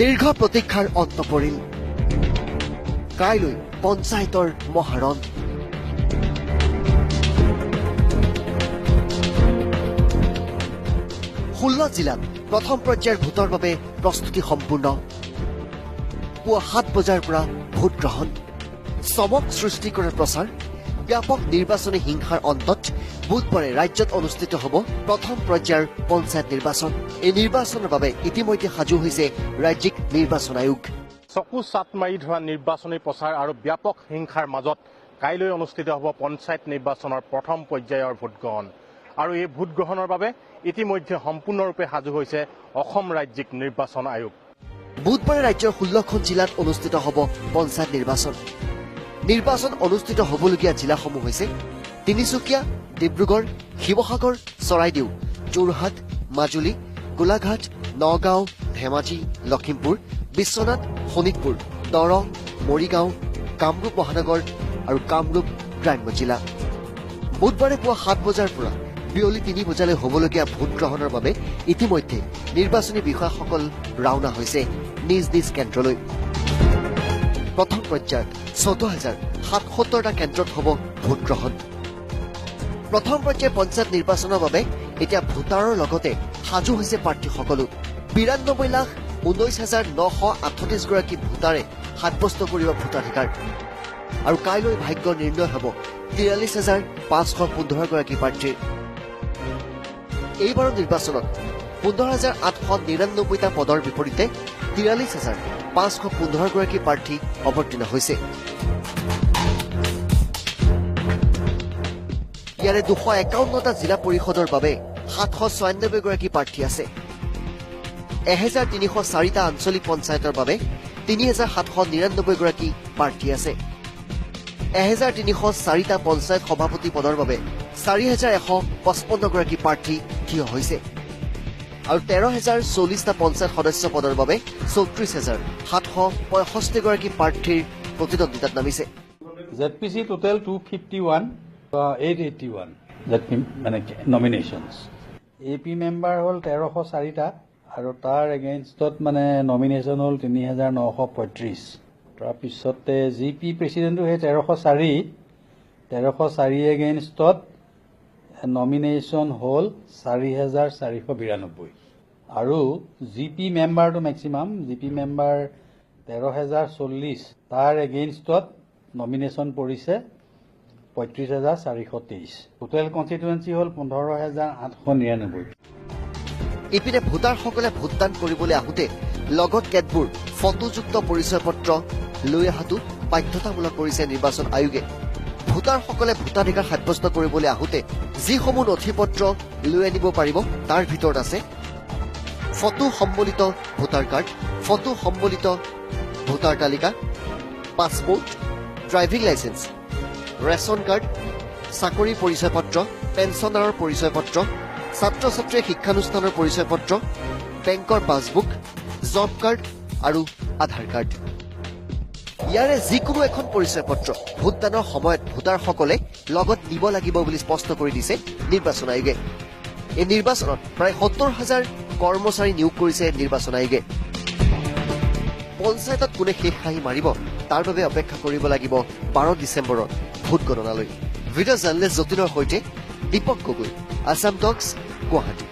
দীৰ্ঘ প্ৰতীক্ষাৰ অন্ত পৰিল। কাইলৈ পঞ্চায়তৰ মহাৰণ। 16 জিলাত প্ৰথম পৰ্যায়ৰ ভোটৰ বাবে প্ৰস্তুতি সম্পূৰ্ণ। পুৱা 7 বজাৰ পৰা ভোটগ্ৰহণ। চমক সৃষ্টি কৰাৰ প্ৰচাৰ, ব্যাপক নিৰ্বাচনী হিংসাৰ অন্তত বুধবাৰে ৰাজ্যত অনুষ্ঠিত হ'ব প্ৰথম পৰ্যায়ৰ পঞ্চায়ত নিৰ্বাচন। এই নিৰ্বাচনৰ বাবে ইতিমধ্যে সাজু হৈছে ৰাজ্যিক নিৰ্বাচন আয়োগ। চকু চাট মাৰি ধৰা নিৰ্বাচনী প্ৰচাৰ আৰু ব্যাপক হিংসাৰ মাজত কাইলৈ অনুষ্ঠিত হ'ব পঞ্চায়ত নিৰ্বাচনৰ প্ৰথম পৰ্যায়ৰ ভোটগ্ৰহণ। আৰু এই ভোটগ্ৰহণৰ বাবে ইতিমধ্যে সম্পূৰ্ণৰূপে সাজু হৈছে অসম ৰাজ্যিক নিৰ্বাচন আয়োগ। বুধবাৰে ৰাজ্যৰ 16খন জিলাত অনুষ্ঠিত হ'ব পঞ্চায়ত নিৰ্বাচন। নিৰ্বাচন অনুষ্ঠিত হ'বলগীয়া জিলাসমূহ হৈছে তিনিচুকীয়া, ডিব্ৰুগড়, শিৱসাগৰ, চৰাইদেউ, যোৰহাট, মাজুলী, গোলাঘাট, নগাঁও, ধেমাজি, লখিমপুৰ, বিশ্বনাথ, শোণিতপুৰ, দৰং, মৰিগাঁও, কামৰূপ মহানগৰ আৰু কামৰূপ গ্ৰাম্য জিলা। বুধবাৰে পুৱা 7 বজাৰ পৰা বিয়লি 3 বজালৈ হ'বলগীয়া ভোটগ্ৰহণৰ বাবে ইতিমধ্যে নিৰ্বাচনী বিষয়াসকল ৰাওনা হৈছে নিজ নিজ কেন্দ্ৰলৈ। প্ৰথম পৰ্যায়ত 14,770টা কেন্দ্ৰত হ'ব ভোটগ্ৰহণ। প্ৰথম পৰ্যায়ৰ পঞ্চায়ত নিৰ্বাচনৰ বাবে এতিয়া ভোটাৰৰ লগতে সাজু হৈছে প্ৰাৰ্থীসকলো। 92,19,938 গৰাকী ভোটাৰে সাব্যস্ত কৰিব ভোটাধিকাৰ। আৰু কাইলৈ ভাগ্য নিৰ্ণয় হ'ব 43,515 গৰাকী প্ৰাৰ্থীৰ। এইবাৰৰ নিৰ্বাচনত 15,899টা পদৰ বিপৰীতে 43,515 গৰাকী প্ৰাৰ্থী অৱতীৰ্ণ হৈছে। ইয়াৰে 251টা জিলা পৰিষদৰ বাবে 796 গৰাকী প্ৰাৰ্থী আছে। 1,304টা আঞ্চলিক পঞ্চায়তৰ বাবে 3,799 গৰাকী প্ৰাৰ্থী আছে। 1,304টা পঞ্চায়ত সভাপতি পদৰ বাবে 4,155 গৰাকী প্ৰাৰ্থী থিয় হৈছে। আৰু 13,040টা পঞ্চায়ত সদস্য পদৰ বাবে 34,765 গৰাকী প্ৰাৰ্থীৰ প্ৰতিদ্বন্দ্বিতাত নামিছে। ZPC total 251, 881 ZP মানে নমিনেশ্যনছ। এ পি মেম্বাৰ হ'ল 1304টা আৰু তাৰ এগেইনষ্টত মানে নমিনেশ্যন হ'ল 3,935। তাৰপিছতে জি পি প্ৰেচিডেণ্টো সেই 1304 এগেইনষ্টত নমিনেশ্যন হ'ল 4,492। আৰু জি পি মেম্বাৰটো মেক্সিমাম জি পি মেম্বাৰ 13,040, তাৰ এগেইনষ্টত নমিনেশ্যন পৰিছে 35,423। টোটেল কনষ্টিটুৱেঞ্চি হ'ল 15,899। ইপিনে ভোটাৰসকলে ভোটদান কৰিবলৈ আহোঁতে লগত কেতবোৰ ফটোযুক্ত পৰিচয় পত্ৰ লৈ অহাটো বাধ্যতামূলক কৰিছে নিৰ্বাচন আয়োগে। ভোটাৰসকলে ভোটাধিকাৰ সাব্যস্ত কৰিবলৈ আহোঁতে যিসমূহ নথি পত্ৰ লৈ আনিব পাৰিব তাৰ ভিতৰত আছে ফটো সম্বলিত ভোটাৰ কাৰ্ড, ফটো সম্বলিত ভোটাৰ তালিকা, passport, driving licence, ration card, চাকৰিৰ পৰিচয় পত্ৰ, পেঞ্চনাৰৰ পৰিচয় পত্ৰ, ছাত্ৰ ছাত্ৰীৰ শিক্ষানুষ্ঠানৰ পৰিচয় পত্ৰ, বেংকৰ পাছবুক, জব কাৰ্ড আৰু আধাৰ কাৰ্ড। ইয়াৰে যিকোনো এখন পৰিচয় পত্ৰ ভোটদানৰ সময়ত ভোটাৰসকলে লগত নিব লাগিব বুলি স্পষ্ট কৰি দিছে নিৰ্বাচন আয়োগে। এই নিৰ্বাচনত প্ৰায় 70,000 কৰ্মচাৰী নিয়োগ কৰিছে নিৰ্বাচন আয়োগে। পঞ্চায়তত কোনে শেষ হাঁহি মাৰিব তাৰ বাবে অপেক্ষা কৰিব লাগিব 12 ডিচেম্বৰৰ ভোট গণনালৈ। ভিডিঅ' জাৰ্নেলিষ্ট যতীনৰ সৈতে দীপক গগৈ, আছাম টক্স, গুৱাহাটী।